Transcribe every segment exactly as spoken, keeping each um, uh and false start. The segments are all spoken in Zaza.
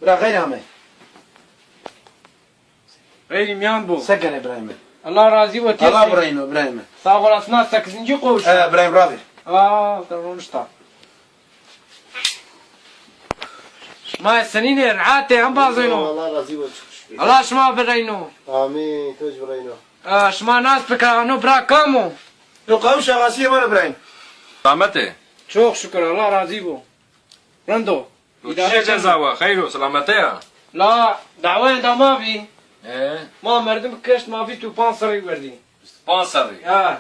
Bira xeyr ame. Xeyrî mîyan bo. Se kenê birayê mi? Allah razî bo. Allah birayîno, birayê mi. Sağ olasın, sekizinci koğuş. E, birayê mi, ravêr. Aa, te ronişta. Şima senînê, rehat ê, embazêno? Allah razî bo, çok şükür. Allah şima birayîno. Amîn, to jî birayîno. Aa, şima nas bika, no bira kam o? No qawûş axasîyê ma rê birayîn. Selamet ê. Çok şükür, Allah razî bo. Rind o. To çi ceza wa? Xeyr o, selamete ya? La, dawayê da ma bî. E? Ma merdim kişt, ma vîst û panc serrî werdî. Vîst û panc serrî? Ha.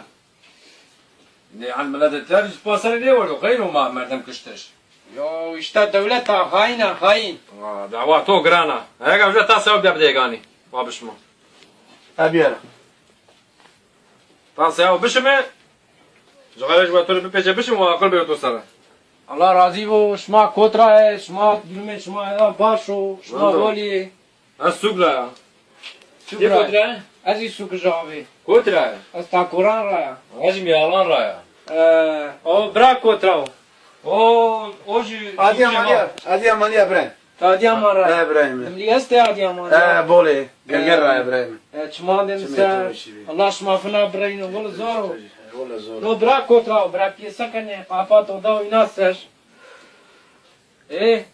Ne, an miletê ter vîst û panc serrî nêwerdo. Xeyr o ma merdim kiştiş. Ya, işte dewlet a, hain a, hain. Aa, dawa to giran a. Ega uca ta sewab de bidê ganî. Wa bişmo. Ha, biyara. Ta sewab bişime. Cixarê ji we to rê bipêçe bişim û aqil bêro to ser. Allah razî bo, şima kot ra ye, şima durumê şima ya baş o, şima holî yê. Ez sûk ra ya. Sûk ra ye? Ez zî sûk ra abî. Kot ra ye? Ez Takoran ra ya. Ez zî Mîyalan ra ya. Ee, o bira kot ra o? O, o jî Adiyaman ya, Adiyaman ya bira. Adiyaman ra. E, birayê mi. Dimlî estê Adiyaman ra. E, bolê. Gerger ra, e, birayê mi. E, çimandê mi ser. Allah şima fina birayîno, wele zor o. Wele zor. No bira kot ra o, bira pîyê se kenê, qapat oda û îna ser. E.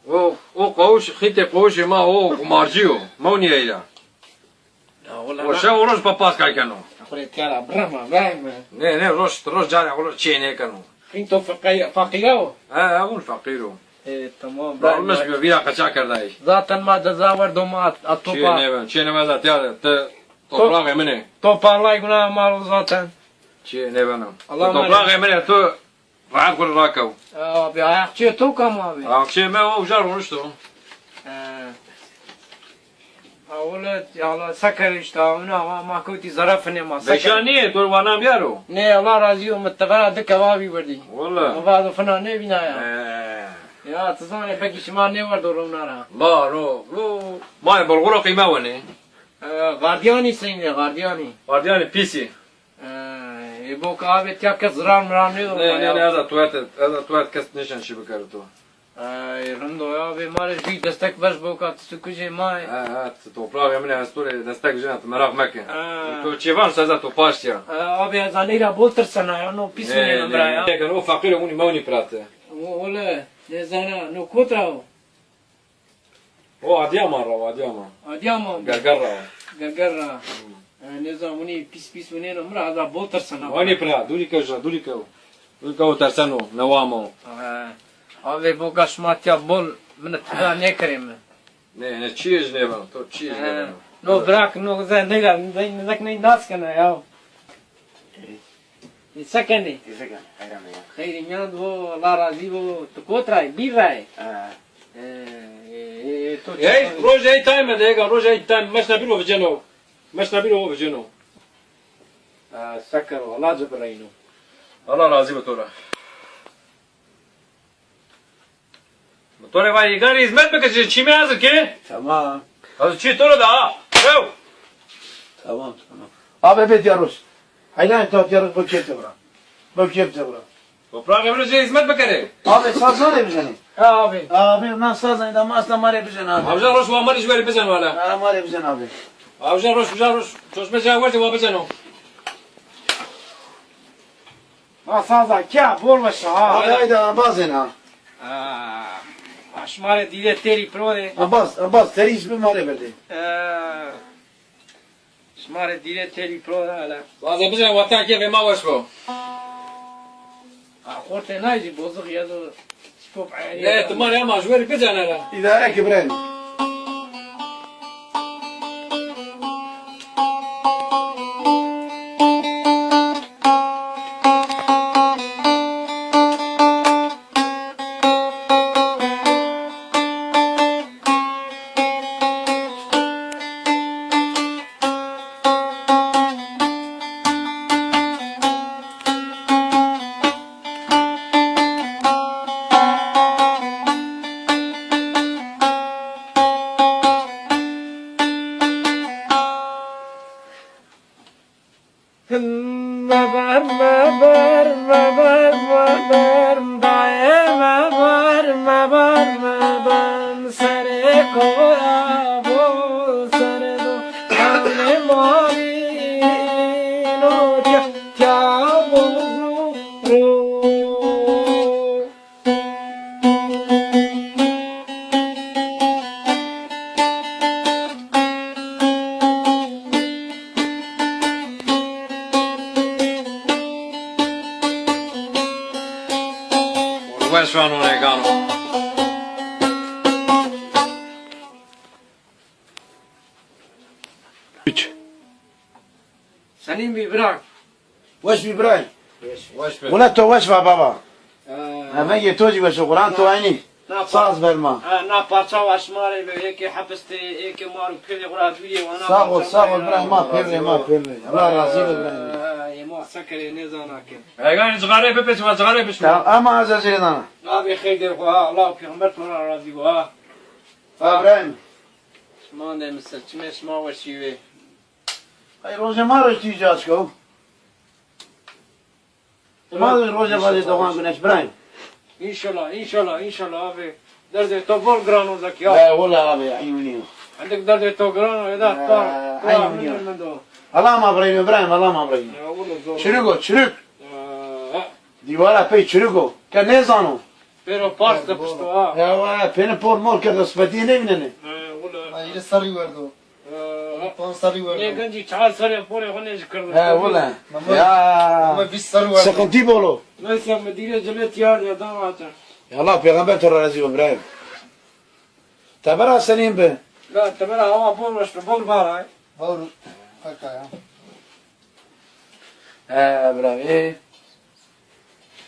O, o qawûş, xîtê qawûşê ma, o qumarcî yo. Mewnî eyra. Ya, wela. O şew û roj pa pas kay keno. Xo rê tîya ra birema, birayê mi. Nê, nê, roj, roj carê xo rê çê nêkeno. Xîn to feqî-, feqîra o? He, he, hûn feqîr o. E, tamam, birayê mi. Dalmiş bi, vîra qeça kerdayî. Zaten ma ceza werdo ma a, a topa. Çê nêben, çê nêben zaten ya, ti toprağê min ê. To parlay guna ma ro zaten. Çê nêbeno. Allah. Ti toprağê min ê, tu Rahat xo rê rakew. Abi, ayaqçîyê to kam abi? Ayaqçîyê mi o uca ronişto. He. Ha, wele, ya Allah, se kerê işte, ha, wina, ma, ma kewtî zere finê ma, se kerê. Beşa nîyê, to rê wana biyaro. Nê, Allah razî yo, mi tifera di kebabî werdî. Wele. Mi vado fina nêvînaya. He. Ya, ti zanê, belkî şima nêwerdo rewna ra. La, ro, ro, ma yê bulguro qîme wenê. E, gardiyanî seynê, gardiyanî. Gardiyanî pîsî. E, ê boka abi tiya kes zirar mirar nêdo. Nê, nê, nê, ez a tuwet, ez a tuwet kes nêşen şî bikerê to. E, rind o ya, abi ma rê jû destek ver boka, ti sukujê ma yê. He, he, ti toprağê min esto rê destek jina, ti meraq meke. He. To çêvan se ez a to paştî ya. E, abi ez a ney ra bol tirsena ya, no pîs nê, nê, nê, bira ya. Nê, o feqîr o, hûnî mewnî pira ti. O, ole, nêzana, no kot ra o? O Adiyaman ra, o Adiyaman. Adiyaman. Gerger ra. Gerger ra. Hmm. E, nêzan, winî pîs pîs winêno, mi ra ez a bol tirsena. Wanî pira, dûrî kew ja, dûrî kew. Dûrî kew terseno, newamo. E, abi boka şima tiya bol, min tira nêkerê mi. Nê, nê, çiyê jî nêbeno, to çiyê jî nêbeno. No bira, no zendek ra, zendek ney nas kena ya. Ti se kenê? Ti se kenê? Heyran ya. Xeyrî mîyan bo, Allah razî bo. Ti kot ra yê? Bîr ra yê? Ha. E, e, e, e, to çi... Ey, roj ey time de, ega roj ey time, meşna bîro viceno. Meşna bîro o viceno. Ha, se kero, Allah ci bireyno. Allah razî bo to ra. To rê va îgarî hizmet bike, çî, çîmê hazir ke. Tamam. Hazir çî to rê da, ha. Rew. Tamam, tamam. Abi, bê diyarus. Hayran ta diyarus, bu kêf de bira. Bu kêf de bira. Toprağê mi rê hizmet bikerê. Abi, saz ma rê bizenê. Ha, abi. Abi, na saz da ma asla ma rê bizen abi. Avca roş wa ma rê jû rê bizen wala. Ha, ma rê bizen abi. Avca roş, avca roş. Çoşme ca werte wa bizeno. Ma saza kîya bol weş a ha. Ay, ay da, embazên ha. Aa, şima rê dîre têrî piro de. Embaz, embaz, terî îsmê ma rê berdê. Aa, şima rê dîre têrî piro de hele. Saza bizên, wexta kêfê ma weş bo. A, xortê nay zî bozix ya do. Top ayarî. Ne, timarê ama ji werî bizên hele. Îdare ke birayê mi. Wes vano regano. Üç. Senîn bî bira? Weş bî bira? Weş, weş be. Wele to weş va baba. Ee, Vengê to jî weş o, Quran to eynî. Na pa- Saz ver ma. Ha, na parça wa şima rê be, êkê hepis tê, êkê mar û pêrê xwu ra dûrî ye, wa na parça ma. Sağ ol, sağ ol, bira ma pêrê, ma pêrê. Allah razî be, bira. Ee, ê ma se kerê nêzana ke. Egan cixarê bipêç, wa cixarê bişmo. Ya, ama ez ez ê dana. Abi xeyr der xwu ha, Allah û pêxember to ra razî bo ha. Ha. Îbrahîm. Şima de mi ser, çimê şima weşî wê. Ay, roje ma roj tî ca çiko. Ma de roje vazê dogan güneş Îbrahîm. Înşallah, înşallah, înşallah abi. Derdê to bol giran o zek ya. He, wele abi, eynî yo. Hendik derdê to giran o, eda ta, ta eynî yo. Min do. Allah ma birayno Îbrahîm, Allah ma birayno. Ya, wele zor. Çirik o, çirik. Ya. Dîwara pey çirik o. Ke nêzano. Pêro pars de pişto ha. Ya, wa, pêne por mor kerdo, spetîye nêvînenê. He, wele. Ay, yine sarı verdi o. Ee, Panzerî werdo. Nê gencî çar serê porê xo nêjikirdo. He, wele. Mama, ya. Mama vîst serî werdo. Sıkıntı bol o. Neyse, müdüre cilê tiyar ya, dama ata. Ya Allah, pêxember to ra razî bo, Îbrahîm. Tebera senîn bi? La, tebera hawa bol weş bi, bol bar ay. Bol, haka ya. He, bravo.